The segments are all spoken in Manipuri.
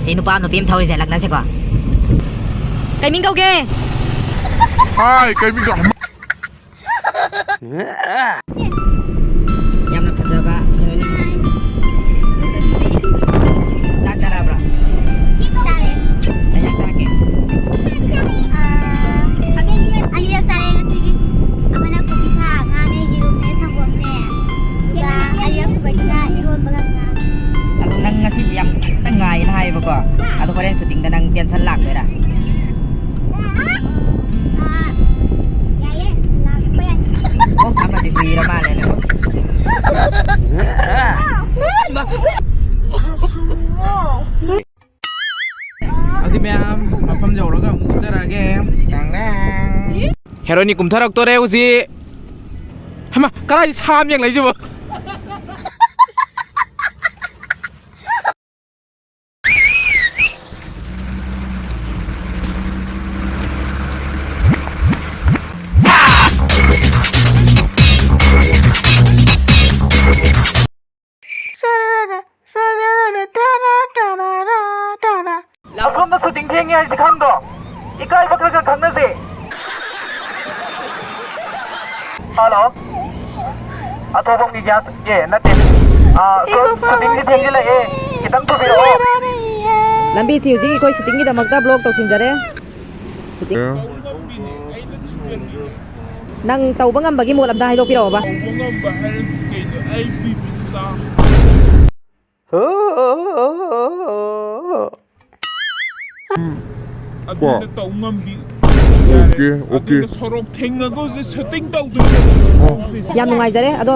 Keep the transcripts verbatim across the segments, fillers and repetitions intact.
ꯁꯤ ꯅꯨꯄꯥ ꯑꯃ ꯅꯨꯄꯤ ꯑꯃ ꯊꯧꯔꯤꯁꯦ ꯂꯛꯅꯁꯦꯀꯣ꯫ ꯀꯩ ꯃꯤꯡ ꯀꯧꯒꯦ? ꯍꯥꯏ, ꯀꯩ ꯃꯤꯡ ꯀꯧ-, ꯌꯥꯝꯅ ꯐꯖꯕ ꯍꯦꯔꯣꯅꯤ꯫ ꯆꯥꯛ ꯆꯥꯔꯛꯑꯕ꯭ꯔꯣ? ꯆꯥꯔꯦ꯫ ꯀꯩ ꯏꯟꯖꯥꯡ ꯆꯥꯔꯛꯀꯦ? ꯑꯅꯤꯔꯛ ꯆꯥꯔꯦ ꯉꯁꯤꯒꯤ꯫ ꯑꯃꯅ ꯀꯣꯕꯤ ꯁꯥꯛ, ꯉꯥꯅꯦ, ꯌꯦꯔꯨꯝꯅꯦ, ꯁꯪꯒꯣꯝꯅꯦ꯫ ꯑꯗꯨꯒ ꯑꯅꯤꯔꯛ ꯁꯨꯕꯩꯗꯨꯅ ꯏꯔꯣꯟꯕꯒ ꯉꯥ꯫ ꯑꯗꯣ ꯅꯪ ꯉꯁꯤꯁꯦ ꯌꯥꯝ ꯀꯟꯅ ꯉꯥꯏꯌꯦꯅ ꯍꯥꯏꯌꯦꯕꯀꯣ꯫ ꯑꯗꯣ ꯍꯣꯔꯦꯟ ꯁꯨꯇꯤꯡꯗ ꯅꯪ ꯇꯦꯟꯁꯟ ꯂꯥꯛꯇꯣꯏꯔꯥ? ꯑꯥ, ꯌꯥꯏꯌꯦ, ꯂꯥꯛꯄ ꯌꯥꯏ꯫ ꯑꯣ, ꯑꯃꯗꯤ ꯀꯨꯏꯔ ꯃꯥꯜꯂꯦꯅꯦ꯫ ꯑꯗꯨꯗꯤ ꯃꯌꯥꯝ ꯃꯐꯝ ꯌꯧꯔꯒ ꯑꯃꯨꯛ ꯆꯠꯆꯔꯛꯑꯒꯦ꯫ ꯇꯥꯡ ꯇꯥꯡ꯫ ꯍꯦꯔꯣꯅꯤ ꯀꯨꯝꯊꯔꯛꯇꯣꯔꯦ ꯍꯧꯖꯤꯛ꯫ ꯍꯩꯃꯥ, ꯀꯗꯥꯏꯗ ꯁꯥ ꯑꯃ ꯌꯦꯡꯂꯛꯏꯁꯤꯕꯣ? ꯑꯁꯣꯝꯗ ꯁꯨꯇꯤꯡ ꯊꯦꯡꯉꯦ ꯍꯥꯏꯁꯤ ꯈꯪꯗ꯭ꯔꯣ? ꯏꯀꯥꯏꯕ ꯈꯔ ꯈꯔ ꯈꯪꯅꯁꯦ꯫ ꯍꯜꯂꯣ꯫ ꯑꯊꯣꯛꯐꯝꯒꯤ ꯒ꯭ꯌꯥꯁ, ꯑꯦ, ꯅꯠꯇꯦ꯫ ꯑꯥ, ꯁꯣ-, ꯁꯨꯇꯤꯡꯁꯤ ꯊꯦꯡꯖꯤꯜꯂꯛꯑꯦ꯫ ꯈꯤꯇꯪ ꯊꯨꯕꯤꯔꯛꯑꯣ꯫ ꯂꯝꯕꯤꯁꯤ ꯍꯧꯖꯤꯛ ꯑꯩꯈꯣꯏ ꯁꯨꯇꯤꯡꯒꯤꯗꯃꯛꯇ ꯕ꯭ꯂꯣꯛ ꯇꯧꯁꯤꯟꯖꯔꯦ꯫ ꯁꯨꯇꯤꯡ꯫ ꯅꯪ ꯇꯧꯕ ꯉꯝꯕꯒꯤ ꯃꯣꯠ ꯑꯝꯇ ꯍꯥꯏꯗꯣꯛꯄꯤꯔꯛꯑꯣꯕ꯫ ꯇꯧꯕ ꯉꯝꯕ ꯍꯥꯏꯔꯤꯁꯤ ꯀꯩꯅꯣ? ꯑꯩ ꯄꯤꯕ ꯆꯥ꯫ ꯑꯗꯨꯅ ꯇꯧ ꯉꯝꯕꯤ꯫ Okay, okay. ꯑꯗꯨꯅ ꯁꯣꯔꯣꯛ ꯊꯦꯡꯉꯒ ꯍꯧꯖꯤꯛ ꯁꯨꯇꯤꯡ ꯇꯧꯗꯣꯏꯅꯦ꯫ ꯑꯣ꯫ ꯌꯥꯝ ꯅꯨꯡꯉꯥꯏꯖꯔꯦ꯫ ꯑꯗꯣ,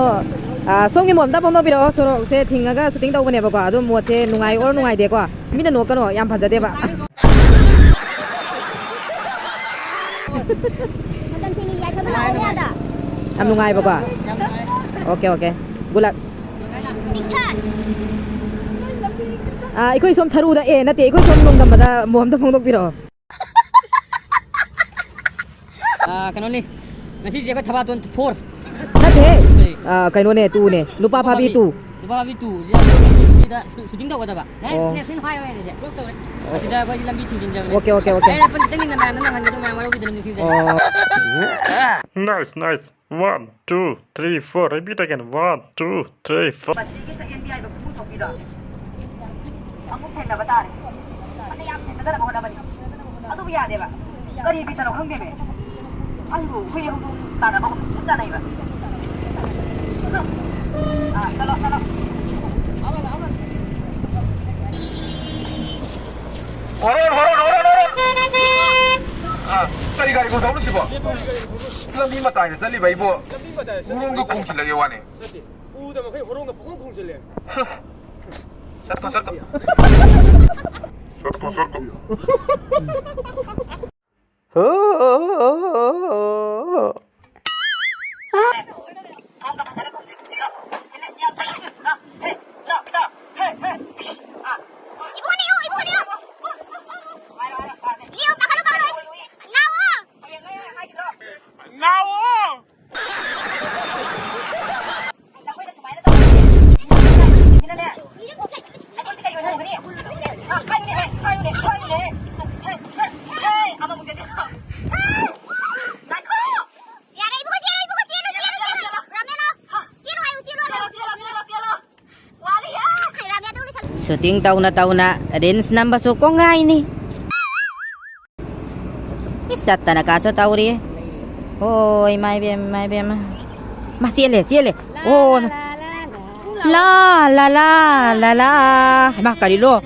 ꯑ, ꯁꯣꯝꯒꯤ ꯃꯣꯠ ꯑꯝꯇ ꯐꯣꯡꯗꯣꯛꯄꯤꯔꯛꯑꯣ꯫ ꯁꯣꯔꯣꯛꯁꯦ ꯊꯤꯡꯉꯒ ꯁꯨꯇꯤꯡ ꯇꯧꯕꯅꯦꯕꯀꯣ꯫ ꯑꯗꯣ ꯃꯣꯠꯁꯦ ꯅꯨꯡꯉꯥꯏ or ꯅꯨꯡꯉꯥꯏꯇꯦꯀꯣ? ꯃꯤꯅ ꯅꯣꯛꯀꯅꯣ, ꯌꯥꯝ ꯐꯖꯗꯦꯕ꯫ ꯌꯥꯝ ꯅꯨꯡꯉꯥꯏꯕꯀꯣ? Okay, okay. Good luck꯫ ꯑꯥ, ꯑꯩꯈꯣꯏ ꯁꯣꯝ ꯁꯔꯨꯗ, ꯑꯦ, ꯅꯠꯇꯦ, ꯑꯩꯈꯣꯏ ꯁꯣꯝ ꯅꯣꯡꯗꯝꯕꯗ ꯃꯣꯝꯗ ꯐꯣꯡꯗꯣꯛꯄꯤꯔꯛꯑꯣ꯫ ꯑꯥ, ꯀꯩꯅꯣꯅꯤ, ꯉꯁꯤꯁꯦ ꯑꯩꯈꯣꯏ ꯊꯕꯥꯇꯣꯟ four꯫ ꯅꯠꯇꯦꯍꯦ꯫ ꯀꯩ? ꯑꯥ, ꯀꯩꯅꯣꯅꯦ, two ꯅꯦ꯫ ꯅꯨꯄꯥ ꯐꯥꯕꯤ two꯫ ꯅꯨꯄꯥ ꯃꯕꯤ ꯇꯨꯁꯤꯗ ꯁꯤꯗ ꯁꯨ-, ꯁꯨꯇꯤꯡ ꯇꯧꯒꯗꯕ꯫ ꯅꯦ, ꯑꯣ꯫ ꯅꯦ, ꯁꯤꯅ ꯍꯥꯏ ꯑꯣꯏꯔꯁꯦ꯫ ꯕ꯭ꯂꯣꯛ ꯇꯧꯔꯦ꯫ ꯑꯣ꯫ ꯑꯁꯤꯗ ꯑꯩꯈꯣꯏꯁꯤ ꯂꯝꯕꯤ ꯊꯤꯡꯖꯤꯟꯖꯕꯅꯦ꯫ Okay, okay, okay. ꯑꯩꯅ ꯄꯨꯟꯅ ꯈꯤꯇꯪ ꯉꯟꯅ ꯃꯌꯥꯝꯗ ꯅꯪꯍꯟꯒꯦ ꯑꯗꯨꯝ ꯃꯌꯥꯝ ꯋꯥꯔꯧꯕꯤꯗꯅ ꯅꯤꯡꯁꯤꯡꯖꯔꯤ꯫ ꯑꯣ꯫ Nice, nice. One, two, three, four. Repeat again. One, two, three, four. ꯃꯁꯤꯒꯤ ꯁꯛꯍꯦꯟꯕꯤ ꯍꯥꯏꯕ ꯈꯨꯃꯨ ꯊꯣꯛꯄꯤꯗꯣ ꯑꯃꯨꯛ ꯊꯦꯡꯅꯕ ꯇꯥꯔꯦ꯫ ꯑꯗ ꯌꯥꯝ ꯊꯦꯡꯅꯗꯅꯕ ꯍꯣꯠꯅꯕꯅꯤ꯫ ꯑꯗꯨꯕꯨ ꯌꯥꯗꯦꯕ꯫ ꯀꯔꯤ ꯕꯤꯠꯇꯅꯣ ꯈꯪꯗꯦꯃꯦ꯫ ꯑꯩꯕꯨ ꯍꯨꯏ ꯍꯧꯗꯣꯡ ꯇꯥꯟꯅꯕꯒꯨꯝ ꯁꯨꯝ ꯇꯥꯟꯅꯩꯕ꯫ ꯑꯥ, ꯆꯠꯂꯣ, ꯆꯠꯂꯣ꯫ ꯍꯣꯔꯣꯟ, ꯍꯣꯔꯣꯟ, ꯍꯣꯔꯣꯟ, ꯍꯣꯔꯣꯟ! ꯑꯥ, ꯀꯔꯤ ꯒꯥꯔꯤ ꯊꯧꯔꯤꯁꯤꯕꯣ? ꯂꯝꯕꯤ ꯃꯇꯥꯏꯗ ꯆꯠꯂꯤꯕ ꯑꯩꯕꯨ ꯂꯝꯕꯤ ꯃꯇꯥꯏꯗ ꯆꯠꯂꯤꯕ ꯍꯣꯔꯣꯟꯒ ꯑꯩꯕꯨ ꯈꯣꯡꯖꯤꯜꯂꯒꯦ ꯋꯥꯅꯦ꯫ ꯅꯠꯇꯦ, ꯎꯗꯕ ꯃꯈꯩ ꯍꯣꯔꯣꯟꯒ ꯄꯪꯈꯣꯡ ꯈꯣꯡꯖꯤꯜꯂꯦ꯫ ꯆꯠꯈꯣ, ꯆꯠꯈꯣ꯫ ꯆꯠꯈꯣ, ꯆꯠꯈꯣ꯫ ꯏꯕꯨꯡꯉꯣꯅꯦ, ꯏꯕꯨꯡꯉꯣꯅꯦ꯫ ꯅꯦ, ꯄꯥꯈꯠꯂꯣ, ꯄꯥꯈꯠꯂꯣ꯫ ꯅꯥꯎꯑꯣ꯫ ꯅꯥꯎꯑꯣ꯫ ꯌꯥꯔꯦ, ꯏꯕꯨꯡꯉꯣ, ꯆꯦꯜꯂꯣ, ꯏꯕꯨꯡꯉꯣ, ꯆꯦꯜꯂꯣ, ꯆꯦꯜꯂꯣ, ꯆꯦꯜꯂꯣ꯫ ꯔꯥꯃꯦꯂꯣ, ꯆꯦꯜꯂꯣ ꯍꯥꯏꯌꯨ, ꯆꯦꯜꯂꯣ ꯍꯥꯏꯌꯨ꯫ ꯁꯨꯇꯤꯡ ꯇꯧꯅ ꯇꯧꯅ ꯔꯤꯜꯁ ꯅꯝꯕꯁꯨ ꯀꯣꯡꯒꯥꯏꯅꯤ꯫ ꯏꯁ, ꯆꯠꯇꯅ ꯀꯥꯁꯨ ꯇꯧꯔꯤ꯫ ꯑꯣ, ꯏꯃꯥ ꯏꯕꯦꯝ, ꯏꯃꯥ ꯏꯕꯦꯝ꯫ ꯃꯥ ꯆꯦꯜꯂꯦ, ꯆꯦꯜꯂꯦ꯫ ꯑꯣ, ꯂꯥ, ꯂꯥ, ꯂꯥ, ꯂꯥ, ꯂꯥ꯫ ꯍꯩꯃꯥ, ꯀꯔꯤꯅꯣ?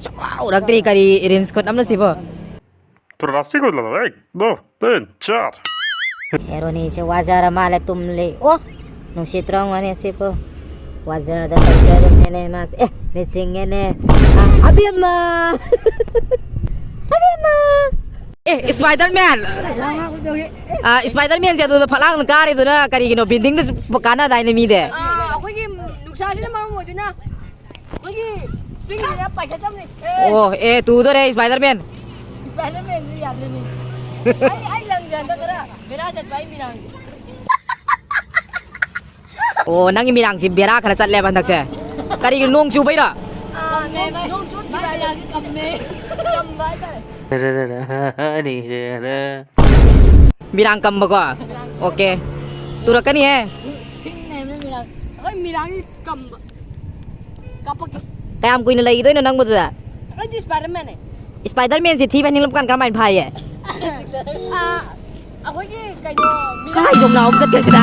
ꯁꯨꯡꯎ ꯎꯔꯛꯇ꯭ꯔꯤ, ꯀꯔꯤ ꯔꯤꯜꯁ ꯈꯨꯠ ꯑꯃꯅꯣ ꯁꯤꯕꯣ? ꯇꯨꯔꯥꯁꯤꯒ ꯂꯩ, ꯗꯣ, ꯇꯤꯟ, ꯆꯥꯔ꯫ ꯍꯦꯔꯣꯅꯤꯁꯦ ꯋꯥꯖꯔ ꯃꯥꯜꯂꯦ, ꯇꯨꯝꯂꯤ꯫ ꯑꯣ, ꯅꯨꯡꯁꯤꯠꯇ꯭ꯔꯣ ꯉꯥꯅꯦ ꯁꯤꯕꯨ? ꯋꯥꯖꯗ ꯇꯧꯖꯔꯤꯅꯦꯅꯦ ꯃꯥꯁꯦ꯫ ꯑꯦ, ꯃꯤꯠ ꯁꯤꯡꯉꯦꯅꯦ꯫ ꯑ, ꯑꯕꯦꯝꯃ! ꯑꯕꯦꯝꯃ! ꯑꯦ, ꯏꯁꯄꯥꯏꯗꯔꯃꯦꯟ! ꯑ, ꯏꯁꯄꯥꯏꯗꯔꯃꯦꯟꯁꯦ ꯑꯗꯨꯗ ꯐꯛꯂꯥꯡꯅ ꯀꯥꯔꯤꯗꯨꯅ ꯀꯔꯤꯒꯤꯅꯣ? ꯕꯤꯜꯗꯤꯡꯗ ꯀꯥꯟꯅꯗꯥꯏꯅꯦ ꯃꯤꯗꯤ? ꯑ, ꯑꯩꯈꯣꯏꯒꯤ ꯅꯨꯡꯁꯥꯁꯤꯅ ꯃꯔꯝ ꯑꯣꯏꯗꯨꯅ ꯑꯩꯈꯣꯏꯒꯤ ꯆꯤꯡꯁꯤꯗ ꯄꯥꯏꯈꯠꯆꯕꯅꯤ꯫ ꯑꯣ, ꯑꯦ, ꯇꯨꯗꯣꯔꯦ ꯏꯁꯄꯥꯏꯗꯔꯃꯦꯟ꯫ ꯏꯁꯄꯥꯏꯗꯔꯃꯦꯟꯁꯦ ꯌꯥꯗ꯭ꯔꯦꯅꯦ꯫ ꯑꯩ, ꯑꯩ ꯂꯪꯁꯦ ꯍꯟꯗꯛ ꯈꯔ ꯕꯦꯔꯥ ꯆꯠꯄ ꯑꯩ ꯃꯤꯔꯥꯡꯁꯦ꯫ ꯑꯣ, ꯅꯪꯒꯤ ꯃꯤꯔꯥꯡꯁꯤ ꯕꯦꯔꯥ ꯈꯔ ꯆꯠꯂꯦꯕ ꯍꯟꯗꯛꯁꯦ꯫ ꯀꯔꯤꯒꯤꯅꯣ, ꯅꯣꯡ ꯆꯨꯕꯩꯔꯣ? ꯅꯣꯡ ꯆꯨꯠꯈꯤꯕ ꯍꯥꯏꯔꯗꯤ ꯀꯝꯃꯦ꯫ ꯀꯝꯕ ꯍꯥꯏꯇꯥꯔꯦ꯫ ꯃꯤꯔꯥꯡ ꯀꯝꯕꯀꯣ꯫ ꯑꯣꯀꯦ꯫ ꯇꯨꯔꯛꯀꯅꯤꯍꯦ꯫ ꯁꯤꯡꯅꯦꯕ ꯃꯤꯔꯥꯡ꯫ ꯑꯩꯈꯣꯏ ꯃꯤꯔꯥꯡꯒꯤ ꯀꯝꯕ꯫ ꯀꯥꯞꯄꯛꯀꯦ꯫ ꯀꯌꯥꯝ ꯀꯨꯏꯅ ꯂꯩꯈꯤꯗꯣꯏꯅꯣ ꯅꯪꯕꯨ ꯑꯗꯨꯗ? ꯑꯩꯗꯤ ꯏꯁꯄꯥꯏꯗꯔꯃꯦꯟꯅꯦ꯫ ꯏꯁꯄꯥꯏꯗꯔꯃꯦꯟꯁꯦ ꯊꯤꯕ ꯍꯦꯟꯒꯠꯂꯛꯄ ꯀꯥꯟꯗ ꯀꯔꯝꯍꯥꯏꯅ ꯐꯥꯏꯌꯦ? ꯑꯥ, ꯑꯩꯈꯣꯏꯒꯤ ꯀꯩꯅꯣ ꯃꯤꯔꯥꯡ ꯀꯥꯏꯗꯧ ꯅꯥꯎ ꯆꯠꯈ꯭ꯔꯁꯤꯗ꯫